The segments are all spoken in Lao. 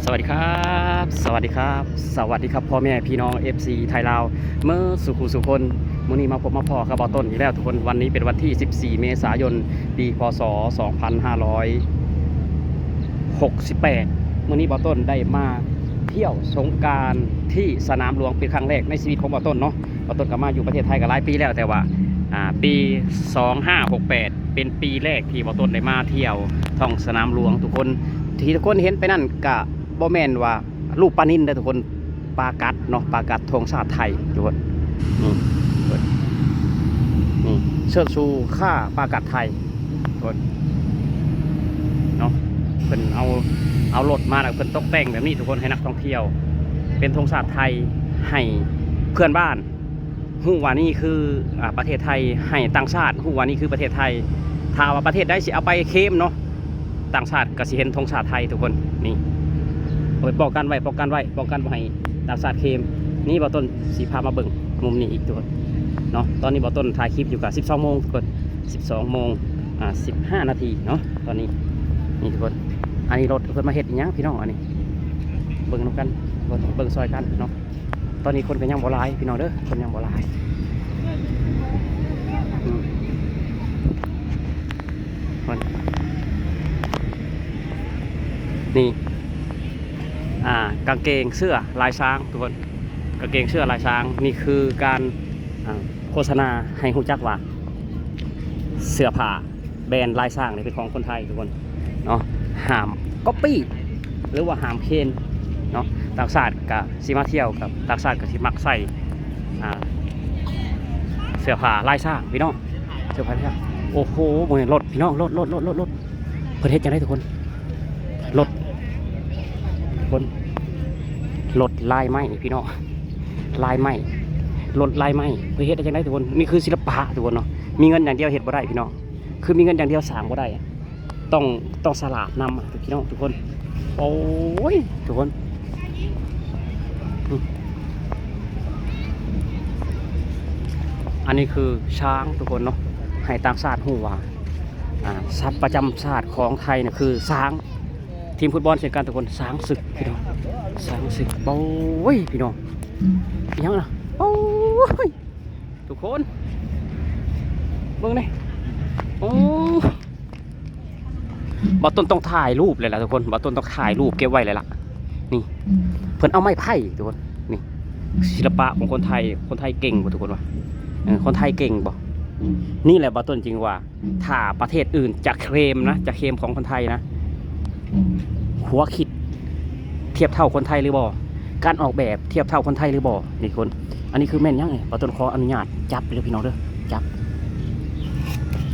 ສະຫວັດດີຄັບ ສະຫວັດດີຄັບ ສະຫວັດດີຄັບ ພໍ່ແມ່ພີ່ນ້ອງ ເອັຟຊີ ໄທລາວ ເໝິດສູ່ຜູ້ສູ່ຄົນ. ມື້ນີ້ມາພົບມາພໍ້ກັບບ່າວຕົ້ນອີກແລ້ວທຸກຄົນ. ວັນນີ້ເປັນວັນທີສິບສີ່ ເມສາຍົນ ປີ ພ.ສ. ສອງພັນຫ້າຮ້ອຍຫົກສິບແປດ. ມື້ນີ້ບ່າວຕົ້ນໄດ້ມາທ່ຽວສົງການທີ່ສະໜາມຫຼວງເປັນຄັ້ງແລກໃນຊີວິດຂອງບ່າວຕົ້ນເນາະ. ບ່າວຕົ້ນກໍມາຢູ່ປະເທດໄທກໍຫຼາຍປີແລ້ວ ແຕ່ວ່າ ອ່າ ປີສອງຫ້າຫົກແປດ ເປັນປີແລກທີ່ບ່າວຕົ້ນໄດ້ມາທ່ຽວທ້ອງສະໜາມຫຼວງ. ທຸກຄົນ ທີ່ທຸກຄົນເຫັນໄປນັ້ນກະບໍ່ແມ່ນວ່າຮູບປານິນເດີທຸກຄົນ, ປາກັດເນາະ, ປາກັດ ທງຊາດໄທທຸກຄົນ. ນີ້ ນີ້ ເຊີດຊູຂ້າປາກັດໄທທຸກຄົນເນາະ. ເພິ່ນເອົາ ເອົາລົດມາແລ້ວເພິ່ນຕົກແຕ່ງແບບນີ້ທຸກຄົນ ໃຫ້ນັກທ່ອງທ່ຽວ, ເປັນທງຊາດໄທໃຫ້ເພື່ອນບ້ານ ຮູ້ວ່ານີ້ຄື ອ່າ ປະເທດໄທ, ໃຫ້ຕ່າງຊາດຮູ້ວ່ານີ້ຄືປະເທດໄທ. ຖ້າວ່າປະເທດໃດຊິເອົາໄປເຄມເນາະ, ຕ່າງຊາດກໍຊິເຫັນທງຊາດໄທທຸກຄົນ. ນີ້ ໂອ້ຍ ປ້ອງກັນໄວ້ ປ້ອງກັນໄວ້ ປ້ອງກັນບໍ່ໃຫ້ຕ່າງຊາດເຄມ. ນີ້ບ່າວຕົ້ນຊິພາມາເບິ່ງມຸມນີ້ອີກທຸກຄົນເນາະ. ຕອນນີ້ບ່າວຕົ້ນຖ່າຍຄລິບຢູ່ກະສິບສອງໂມງທຸກຄົນ, ສິບສອງໂມງ ອ່າ ສິບຫ້ານາທີເນາະ ຕອນນີ້. ນີ້ທຸກຄົນ ອັນນີ້ລົດເພິ່ນມາເຮັດອີ່ຫຍັງພີ່ນ້ອງ? ອັນນີ້ເບິ່ງນຳກັນ ເບິ່ງ ເບິ່ງຊ່ອຍກັນເນາະ. ຕອນນີ້ຄົນກໍຍັງບໍ່ຫຼາຍພີ່ນ້ອງເດີ, ຄົນຍັງບໍ່ຫຼາຍ. ອືມ ຄົນ ນີ້ ອ່າ ກາງເກງເສື້ອລາຍຊ້າງທຸກຄົນ, ກາງເກງເສື້ອລາຍຊ້າງ. ນີ້ຄືການ ອ່າ ໂຄສະນາໃຫ້ຮູ້ຈັກວ່າເສື້ອຜ້າ ແບຣນລາຍຊ້າງນີ້ເປັນຂອງຄົນໄທທຸກຄົນເນາະ. ຫ້າມກັອບປີ້ ຫຼືວ່າຫ້າມເຄນເນາະ. ຕ່າງຊາດກະຊິມາທ່ຽວກັບ ຕ່າງຊາດກະຊິມັກໃສ່ ອ່າ ເສື້ອຜ້າລາຍຊ້າງພີ່ນ້ອງ, ເສື້ອຜ້າລາຍຊ້າງ. ໂອ້ໂຫ ເບິ່ງລົດພີ່ນ້ອງ, ລົດ ລົດ ລົດ ລົດ ລົດ. ເພິ່ນເຮັດຈັ່ງໃດທຸກຄົນ? ລົດ ຄົນ ລົດລາຍໄມ້ພີ່ນ້ອງ, ລາຍໄມ້ ລົດລາຍໄມ້. ເພິ່ນເຮັດໄດ້ຈັ່ງໃດທຸກຄົນ? ນີ້ຄືສິລະປະທຸກຄົນເນາະ. ມີເງິນຢ່າງດຽວເຮັດບໍ່ໄດ້ພີ່ນ້ອງ, ຄືມີເງິນຢ່າງດຽວສ້າງບໍ່ໄດ້. ຕ້ອງ ຕ້ອງສະຫຼາດນຳພີ່ນ້ອງທຸກຄົນ. ໂອ້ຍ ທຸກຄົນ ອັນນີ້ຄືຊ້າງທຸກຄົນເນາະ, ໃຫ້ຕ່າງຊາດຮູ້ວ່າ ອ່າ ສັດປະຈຳຊາດຂອງໄທນະຄືຊ້າງ. ທີມຟຸດບອນເຊັ່ນກັນທຸກຄົນ, ຊ້າງສຶກພີ່ນ້ອງ, ຊ້າງສຶກ. ໂອ້ຍ ພີ່ນ້ອງ ອີຫຍັງນະ? ໂອ້ຍ ທຸກຄົນ ເບິ່ງນີ້ ໂອ້ ບ່າວຕົ້ນຕ້ອງຖ່າຍຮູບເລີຍລະທຸກຄົນ, ບ່າວຕົ້ນຕ້ອງຖ່າຍຮູບເກັບໄວ້ເລີຍລະ. ນີ້ ເພິ່ນເອົາໄມ້ໄຜ່ທຸກຄົນ, ນີ້ ສິລະປະຂອງຄົນໄທ, ຄົນໄທເກັ່ງບໍ່ທຸກຄົນວ່າ? ເອີ ຄົນໄທເກັ່ງບໍ່? ນີ້ແຫຼະບ່າວຕົ້ນຈຶ່ງວ່າ ຖ້າປະເທດອື່ນຈະເຄມນະ, ຈະເຄມຂອງຄົນໄທນະ, ຫົວຄິດທຽບເທົ່າຄົນໄທຫຼືບໍ່? ການອອກແບບທຽບເທົ່າຄົນໄທຫຼືບໍ່? ນີ້ທຸກຄົນ ອັນນີ້ຄືແມ່ນຫຍັງນີ້? ບ່າວຕົ້ນຂໍອະນຸຍາດຈັບເລີຍພີ່ນ້ອງເດີ, ຈັບ.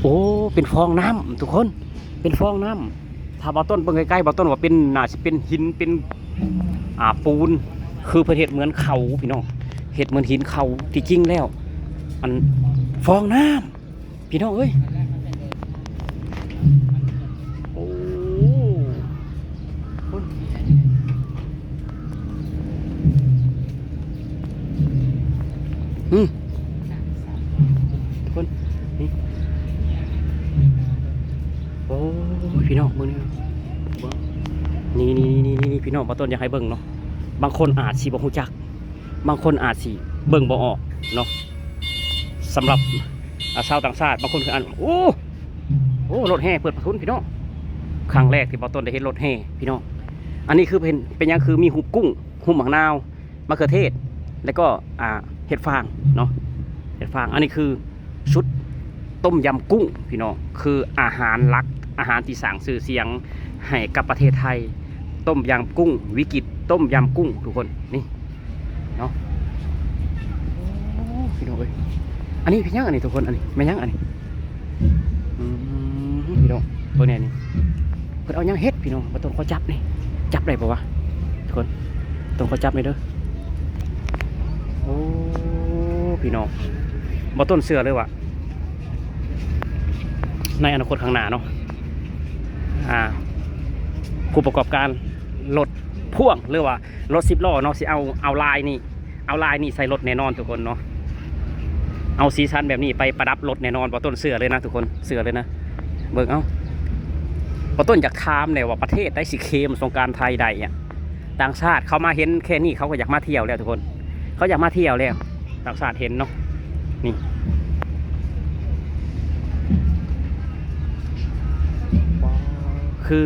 ໂອ້ ເປັນຟອງນ້ຳທຸກຄົນ, ເປັນຟອງນ້ຳ. ຖ້າບ່າວຕົ້ນເບິ່ງໃກ້ໆ ບ່າວຕົ້ນວ່າເປັນ ໜ້າຊິເປັນຫີນ ເປັນ ອ່າ ປູນ, ຄືເພິ່ນເຮັດເໝືອນເຂົາພີ່ນ້ອງ, ເຮັດເໝືອນຫີນເຂົາ. ທີ່ຈິງແລ້ວ ອັນ ຟອງນ້ຳ ພີ່ນ້ອງເອີຍ. ໂອ້ ອືມ ທຸກຄົນ ນີ້ ໂອ້ຍ ພີ່ນ້ອງ ເບິ່ງນີ້ ເບິ່ງ ນີ້ໆໆໆ ພີ່ນ້ອງ ບ່າວຕົ້ນຢາກໃຫ້ເບິ່ງເນາະ. ບາງຄົນອາດຊິບໍ່ຮູ້ຈັກ ບາງຄົນອາດຊິເບິ່ງບໍ່ອອກເນາະ. ສຳລັບ ອາ ຊາວຕ່າງຊາດ ບາງຄົນຄືອັນ ໂອ້ ໂອ້ ລົດແຫ່ເປີດປະທຸນ ພີ່ນ້ອງ. ຄັ້ງແລກທີ່ບ່າວຕົ້ນໄດ້ເຫັນລົດແຫ່ ພີ່ນ້ອງ. ອັນນີ້ຄືເປັນ ເປັນຫຍັງຄືມີຮູບກຸ້ງ ຮູບໝາກນາວ ມະເຂືອເທດ ແລ້ວກໍ ອ່າ ເຫັດຟາງເນາະ ເຫັດຟາງ. ອັນນີ້ຄືຊຸດຕົ້ມຍຳກຸ້ງ ພີ່ນ້ອງ ຄືອາຫານຫຼັກ ອາຫານທີ່ສ້າງຊື່ສຽງໃຫ້ກັບປະເທດໄທ. ຕົ້ມຍຳກຸ້ງ ວິກິດຕົ້ມຍຳກຸ້ງ ທຸກຄົນ ນີ້ເນາະ. ໂອ້ ພີ່ນ້ອງເອີຍ ອັນນີ້ເປັນຫຍັງອັນນີ້ ທຸກຄົນ? ອັນນີ້ແມ່ນຫຍັງອັນນີ້? ອືມ ພີ່ນ້ອງ ເບິ່ງແດ່ນີ້ ເພິ່ນເອົາຫຍັງເຮັດ ພີ່ນ້ອງ? ບ່າວຕົ້ນຂໍຈັບນີ້ ຈັບໄດ້ບໍ່ວະ ທຸກຄົນ? ຕ້ອງຂໍຈັບແດ່ເດີ. ໂອ້ ພີ່ນ້ອງ ບ່າວຕົ້ນເຊື່ອເລີຍວ່າ ໃນອະນາຄົດຂ້າງໜ້າເນາະ ອ່າ ຜູ້ປະກອບການລົດພ່ວງ ຫຼືວ່າລົດສິບລໍ້ເນາະ ຊິເອົາ ເອົາລາຍນີ້ ເອົາລາຍນີ້ໃສ່ລົດແນ່ນອນ ທຸກຄົນເນາະ. ເອົາສີສັນແບບນີ້ໄປປະດັບລົດແນ່ນອນ ບ່າວຕົ້ນເຊື່ອເລີຍນະ ທຸກຄົນ ເຊື່ອເລີຍນະ. ເບິ່ງເອົາ ບ່າວຕົ້ນຢາກຖາມແດ່ວ່າ ປະເທດໃດຊິເຄມສົງການໄທໄດ້ອະ? ຕ່າງຊາດເຂົາມາເຫັນແຄ່ນີ້ ເຂົາກໍຢາກມາທ່ຽວແລ້ວທຸກຄົນ ເຂົາຢາກມາທ່ຽວແລ້ວ ຕ່າງຊາດເຫັນເນາະ ນີ້ ຄື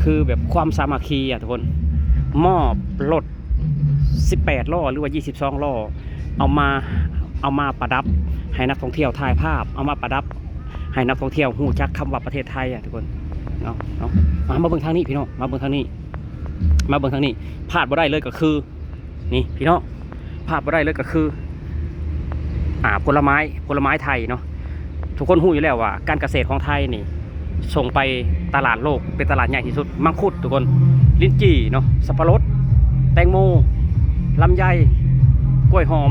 ຄືແບບຄວາມສາມັກຄີອະທຸກຄົນ ມອບລົດສິບແປດລໍ້ ຫຼືວ່າຊາວສອງລໍ້ ເອົາມາ ເອົາມາປະດັບໃຫ້ນັກທ່ອງທ່ຽວຖ່າຍພາບ ເອົາມາປະດັບໃຫ້ນັກທ່ອງທ່ຽວຮູ້ຈັກຄຳວ່າປະເທດໄທອະທຸກຄົນເນາະ ເນາະ ມາ ມາເບິ່ງທາງນີ້ພີ່ນ້ອງ ມາເບິ່ງທາງນີ້ ມາເບິ່ງທາງນີ້ ພາດບໍ່ໄດ້ເລີຍກໍຄື ນີ້ພີ່ນ້ອງ ພາດບໍ່ໄດ້ເລີຍກໍຄື ອ່າ ຜົນລະໄມ້ ຜົນລະໄມ້ໄທເນາະ ທຸກຄົນຮູ້ຢູ່ແລ້ວວ່າການກະເສດຂອງໄທນີ້ສົ່ງໄປຕະຫຼາດໂລກ ເປັນຕະຫຼາດໃຫຍ່ທີ່ສຸດ ມັງຄຸດທຸກຄົນ ລິນຈີ່ເນາະ ສັບປະລົດ ແຕງໂມ ລຳໄຍ ກ້ວຍຫອມ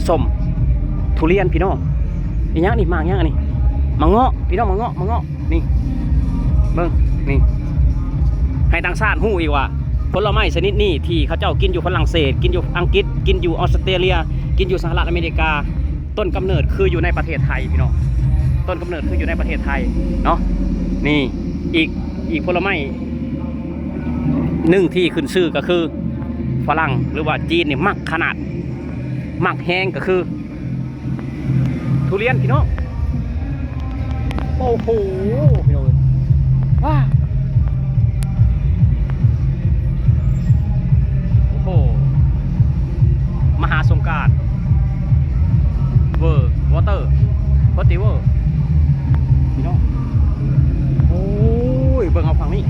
ສົ້ມ ທຸລຽນພີ່ນ້ອງ ອີຫຍັງນີ້ ໝາກຫຍັງອັນນີ້ ໝາກເງາະ ພີ່ນ້ອງ ໝາກເງາະ ໝາກເງາະ ນີ້ ເບິ່ງ ນີ້ ໃຫ້ຕ່າງຊາດຮູ້ອີກວ່າ ຜົນລະໄມ້ຊະນິດນີ້ທີ່ເຂົາເຈົ້າກິນຢູ່ຝຣັ່ງເສດ ກິນຢູ່ອັງກິດ ກິນຢູ່ອອສເຕຣເລຍ ກິນຢູ່ສະຫະລັດອາເມລິກາ ຕົ້ນກຳເນີດຄືຢູ່ໃນປະເທດໄທພີ່ນ້ອງ ຕົ້ນກຳເນີດຄືຢູ່ໃນປະເທດໄທເນາະ ນີ້ ອີກ ອີກຜົນລະໄມ້ໜຶ່ງທີ່ຂຶ້ນຊື່ກໍຄືຝຣັ່ງ ຫຼືວ່າຈີນນີ້ມັກຂະໜາດ ມັກແຮງກໍຄື ທຸລຽນພີ່ນ້ອງ ໂອ້ໂຫ ພີ່ນ້ອງເອີຍ ວ້າ ໂອ້ໂຫ ມະຫາສົງການ World Water Festival ພີ່ນ້ອງ ໂອ້ຍ ເບິ່ງເອົາຝັ່ງນີ້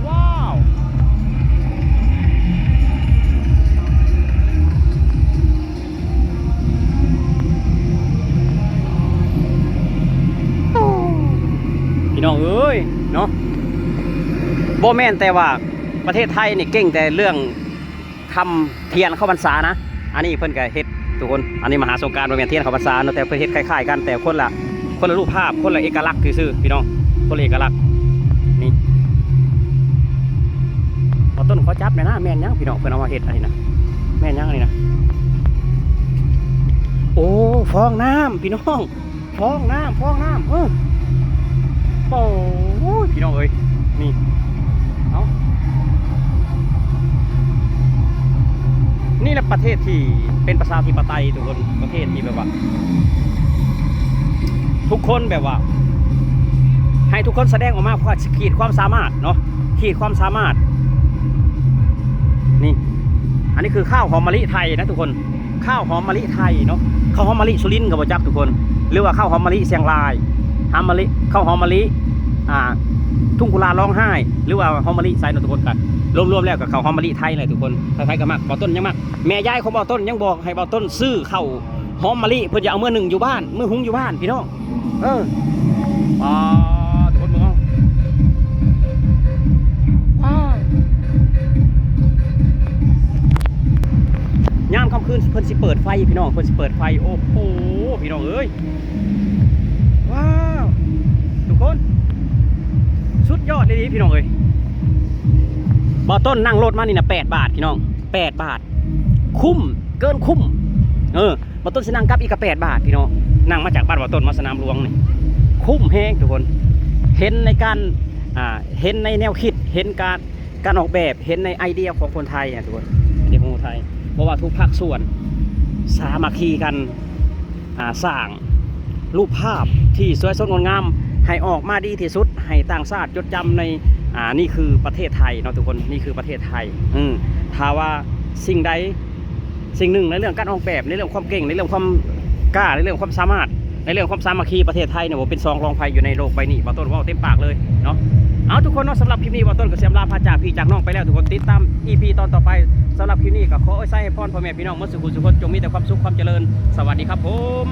ວ້າວ ພີ່ນ້ອງເອີຍເນາະ ບໍ່ແມ່ນແຕ່ວ່າປະເທດໄທນີ້ເກັ່ງແຕ່ເລື່ອງທຳທຽນເຂົ້າພັນສານະ ອັນນີ້ເພິ່ນກໍເຮັດທຸກຄົນ ອັນນີ້ມະຫາສົງການ ບໍ່ແມ່ນທຽນເຂົ້າພັນສາເນາະ ແຕ່ເພິ່ນເຮັດຄ້າຍໆກັນ ແຕ່ຄົນລະ ຄົນລະຮູບພາບ ຄົນລະເອກະລັກຊື່ໆ ພີ່ນ້ອງ ຄົນລະເອກະລັກ ນີ້ ບ່າວຕົ້ນຂໍຈັບແດ່ນະ ແມ່ນຫຍັງພີ່ນ້ອງ ເພິ່ນເອົາມາເຮັດອັນນີ້ນະ ແມ່ນຫຍັງອັນນີ້ນະ ໂອ້ ຟອງນ້ຳພີ່ນ້ອງ ຟອງນ້ຳ ຟອງນ້ຳ ເອີ ໂອ້ຍ ພີ່ນ້ອງເອີຍ ນີ້ ເອົາ ນີ້ແຫຼະປະເທດທີ່ເປັນປະຊາທິປະໄຕທຸກຄົນ ປະເທດທີ່ແບບວ່າ ທຸກຄົນແບບວ່າ ໃຫ້ທຸກຄົນສະແດງອອກມາ ຂ- ຂີດຄວາມສາມາດເນາະ ຂີດຄວາມສາມາດ ນີ້ ອັນນີ້ຄືຂ້າວຫອມມະລິໄທນະທຸກຄົນ ຂ້າວຫອມມະລິໄທເນາະ ຂ້າວຫອມມະລິສຸລິນກໍບໍ່ຈັກທຸກຄົນ ຫຼືວ່າຂ້າວຫອມມະລິຊຽງລາຍ ຫອມມະລິ ຂ້າວຫອມມະລິ ອ່າ ທົ່ງກຸລາບຮ້ອງໄຫ້ ຫຼືວ່າຫອມມະລິໃສເນາະທຸກຄົນ ກໍລວມໆແລ້ວກໍຂ້າວຫອມມະລິໄທແຫຼະທຸກຄົນ ໃຜໆກໍມັກ ບ່າວຕົ້ນຍັງມັກ ແມ່ຍາຍຂອງບ່າວຕົ້ນຍັງບອກໃຫ້ບ່າວຕົ້ນຊື້ເຂົ້າຫອມມະລິ ເພິ່ນຈະເອົາເມືອໜຶ້ງຢູ່ບ້ານ ເມືອຫຸງຢູ່ບ້ານພີ່ນ້ອງ ເອີ ປາດ ທຸກຄົນເບິ່ງເອົາ ປາດ ຍາມຄ່ຳຄືນເພິ່ນຊິເປີດໄຟພີ່ນ້ອງ ເພິ່ນຊິເປີດໄຟ ໂອ້ໂຫ ພີ່ນ້ອງເອີຍ ວ້າວ ທຸກຄົນ ສຸດຍອດອີ່ຫຼີພີ່ນ້ອງເອີຍ ບ່າວຕົ້ນນັ່ງລົດມານີ້ນະ ແປດບາດພີ່ນ້ອງ ແປດບາດ ຄຸ້ມ ເກີນຄຸ້ມ ເອີ ບ່າວຕົ້ນຊິນັ່ງກັບອີກກະແປດບາດພີ່ນ້ອງ ນັ່ງມາຈາກບ້ານບ່າວຕົ້ນມາສະໜາມຫຼວງນີ້ ຄຸ້ມແຮງທຸກຄົນ ເຫັນໃນການ ອ່າ ເຫັນໃນແນວຄິດ ເຫັນການ ການອອກແບບ ເຫັນໃນໄອເດຍຂອງຄົນໄທນະທຸກຄົນ ໄອເດຍຂອງຄົນໄທ ເພາະວ່າທຸກພາກສ່ວນສາມັກຄີກັນ ອ່າ ສ້າງ ຮູບພາບທີ່ສວຍສົດງົດງາມໃຫ້ອອກມາດີທີ່ສຸດ ໃຫ້ຕ່າງຊາດຈົດຈຳໃນ ອ່າ ນີ້ຄືປະເທດໄທເນາະທຸກຄົນ ນີ້ຄືປະເທດໄທ ເອີ ຖ້າວ່າສິ່ງໃດ ສິ່ງໜຶ່ງໃນເລື່ອງການອອກແບບ ໃນເລື່ອງຄວາມເກັ່ງ ໃນເລື່ອງຄວາມກ້າ ໃນເລື່ອງຄວາມສາມາດ ໃນເລື່ອງຄວາມສາມັກຄີ ປະເທດໄທນີ້ບໍ່ເປັນສອງລອງໃຜຢູ່ໃນໂລກໃບນີ້ ບ່າວຕົ້ນເວົ້າເຕັມປາກເລີຍເນາະ. ເອົາ ທຸກຄົນເນາະ ສຳລັບຄລິບນີ້ ບ່າວຕົ້ນກໍຊິອຳລາພາຈາກພີ່ຈາກນ້ອງໄປແລ້ວ ທຸກຄົນຕິດຕາມ ອີ ພີ ຕອນຕໍ່ໄປ. ສຳລັບຄລິບນີ້ກໍຂໍອວຍໄຊໃຫ້ພອນພໍ່ແມ່ພີ່ນ້ອງໝົດສູ່ຜູ້ສູ່ຄົນ ຈົ່ງມີແຕ່ຄວາມສຸກຄວາມຈະເລີນ. ສະຫວັດດີຄັບຜົມ.